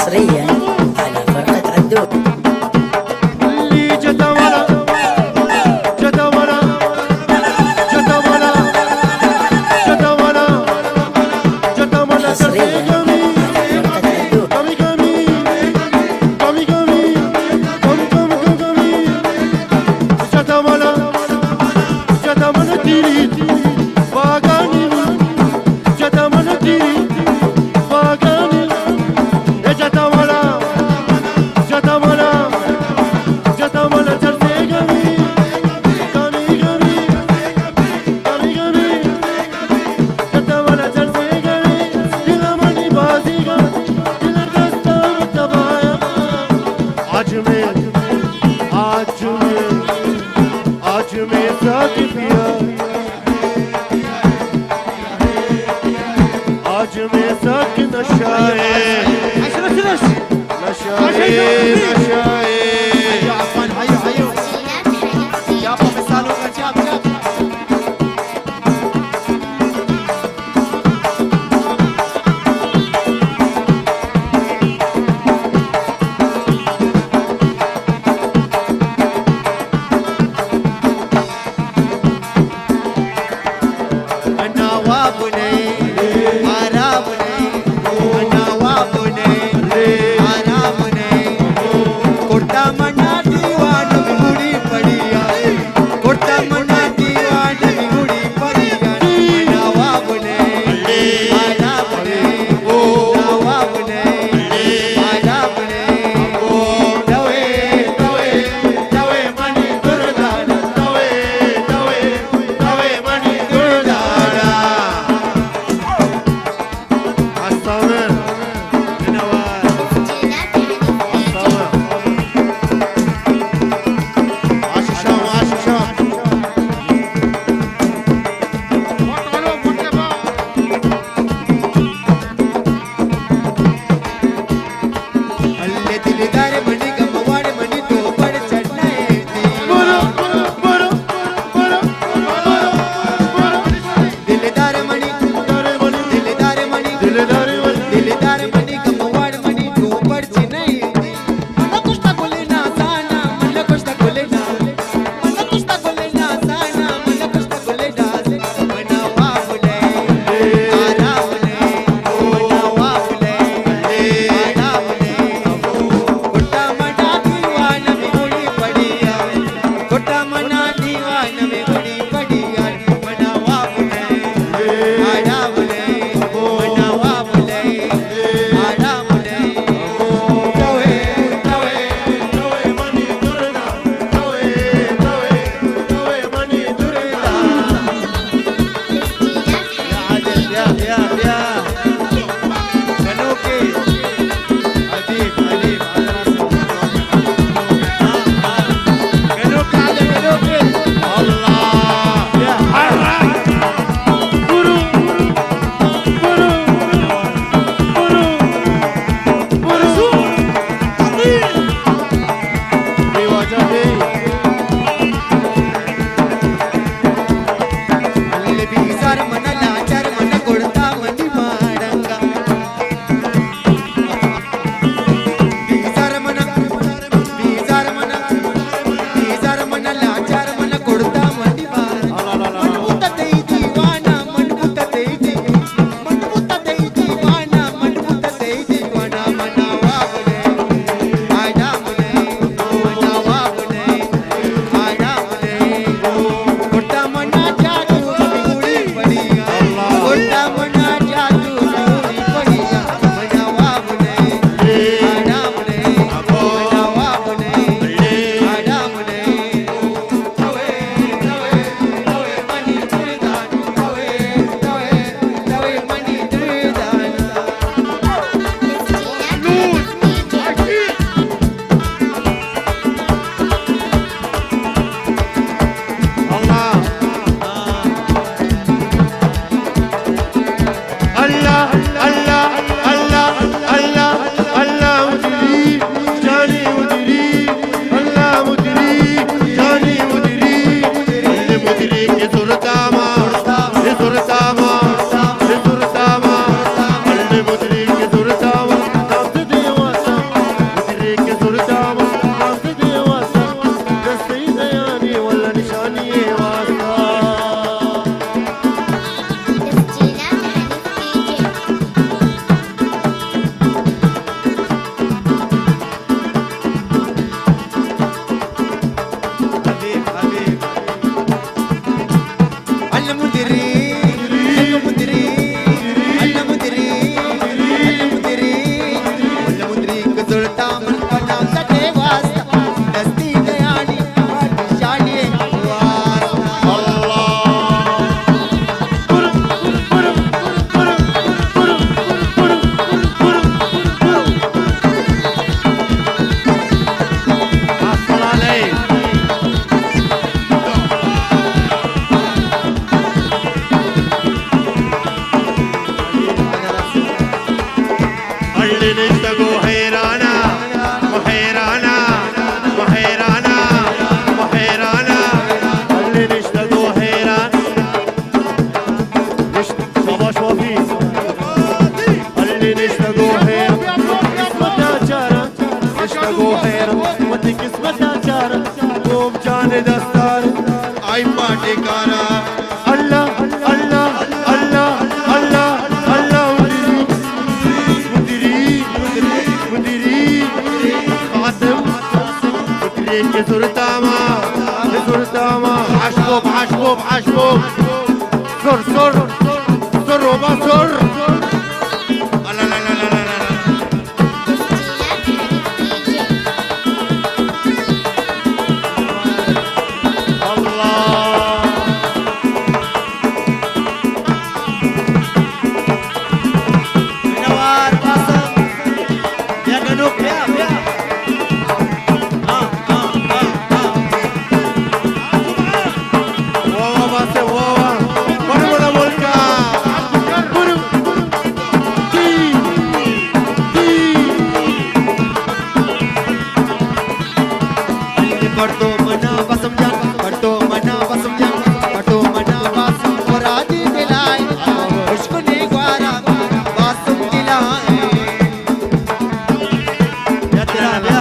حصريًا على فرقة عدو. اللي جدولة، جدولة، جدولة، جدولة، جدولة. حصريًا على فرقة عدو. جدولة، جدولة تيري، باغاني، جدولة تيري، باغاني. اے جتا والا، جتا والا، جتا والا چرتے گمی، گمی، گمی، گمی، گمی. جتا والا چرتے گمی، دل منی بازی گا، دل دستا تبایا. آج میں، آج میں، آج میں ساکت پیا. آج میں سک نشہ ہے، نشہ ہے، نشہ ہے. نواب نے، آرام نے، نواب نے، آرام نے. حیرانا، حیرانا، حیرانا، حیرانا، اللہ نشتگو حیران۔ نشت-، شاباش وافی۔ اللہ نشتگو حیران، قسمت ءَ چاراں، نشتگو حیران، وتی قسمت ءَ چاراں، گوپ جان دستار۔ آئی پاٹے کارا۔ اللہ، اللہ، اللہ، اللہ، اللہ، مدری، مدری، مدری، خاتم، مدری کے زرتاما، زرتاما، حشبوب، حشبوب، حشبوب، زر، زر، زر، روبا زر۔ اللہ، اللہ، اللہ، اللہ، اللہ۔ اللہ۔ منوار قاسم، بیا گنوک، بیا، بیا۔ ہاں، ہاں، ہاں، ہاں۔ واہ، واہ، بس، واہ، واہ۔ بڑ بڑا ملکا۔ برو۔ دی، دی۔ پڑتو منا بسم جان، پڑتو منا بسم جان، پڑتو منا بسم مرادی دلائے، عشق نے گوارا بسم دلائے۔ بیا تیرا بیا۔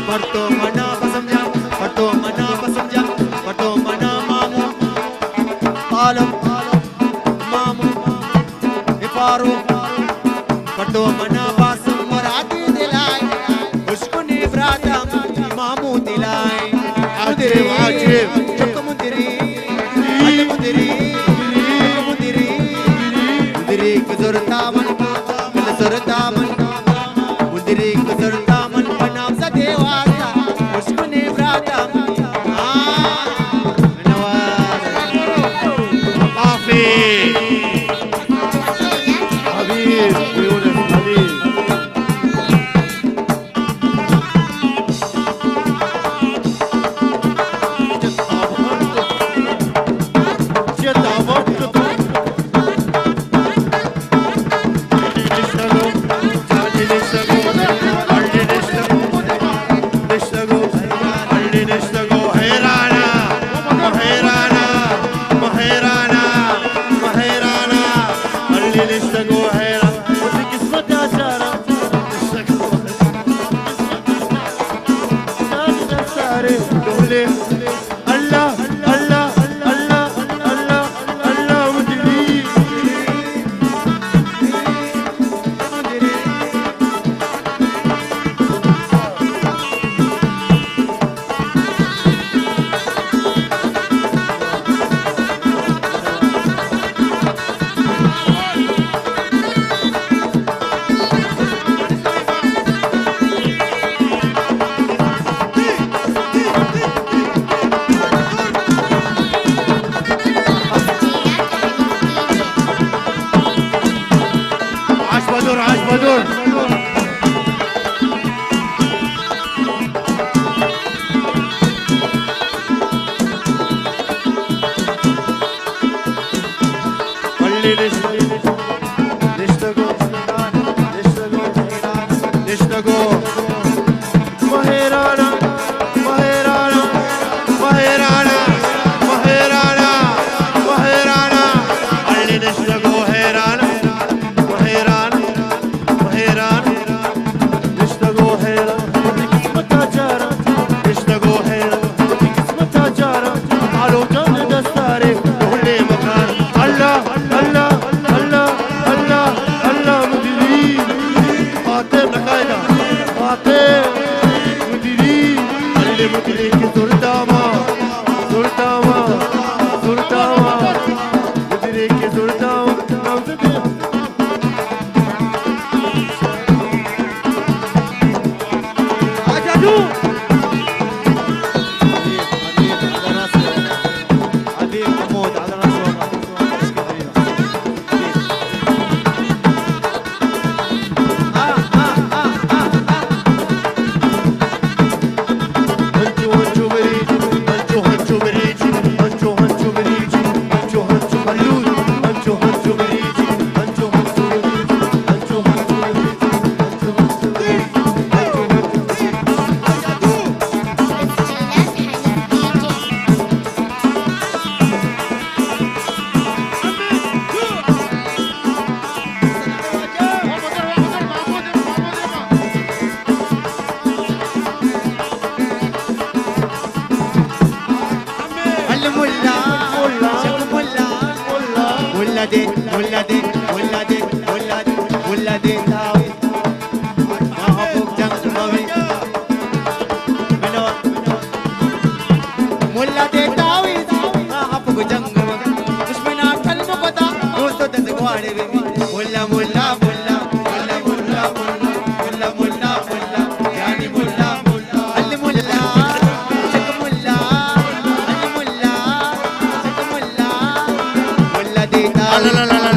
پڑتو منا بسم جان، پڑتو منا بسم جان، پڑتو منا مامو عالم، مامو افارو، پڑتو منا باسم مرادی دلائے، اشکنے براتا مامو دلائے۔ عجیب، عجیب۔ چک مدری، اڈ مدری، چک مدری، مدری کزرتا من، کزرتا من۔ مدری کزرتا من پنام زدے واسطہ، اشکنے براتا۔ ہاں، نواز۔ کافی۔ حبیب، یونس حبیب۔ اللہ، اللہ، اللہ، اللہ، اللہ، مدری۔ آش بدر، آش بدر۔ پلی نشتگو، نشتگو، نشتگو، نشتگو۔ مہرانا، مہرانا، مہرانا، مہرانا، مہرانا۔ پلی نشتگو حیران، مہرانا، مہرانا۔ نشتگو حیران، وتی قسمت ءَ چاراں۔ نشتگو حیران، وتی قسمت ءَ چاراں۔ آلو جان دستارے، ڈولے مکار۔ اللہ، اللہ، اللہ۔ دے، ملا دے، ملا دے، ملا دے، ملا دے، تاویز۔ آ، ہپک جنگ مہ بی۔ ملا، ملا دے تاویز، آ، ہپک جنگ مہ بی۔ دشمنا ٹھل مہ پتا، دوست دز گواڑے بی۔ ملا، ملا، ملا، ملا، ملا، ملا، ملا، ملا، ملا، یعنی ملا، ملا، ال ملا، چک ملا، ال ملا، چک ملا، ملا دے تاویز۔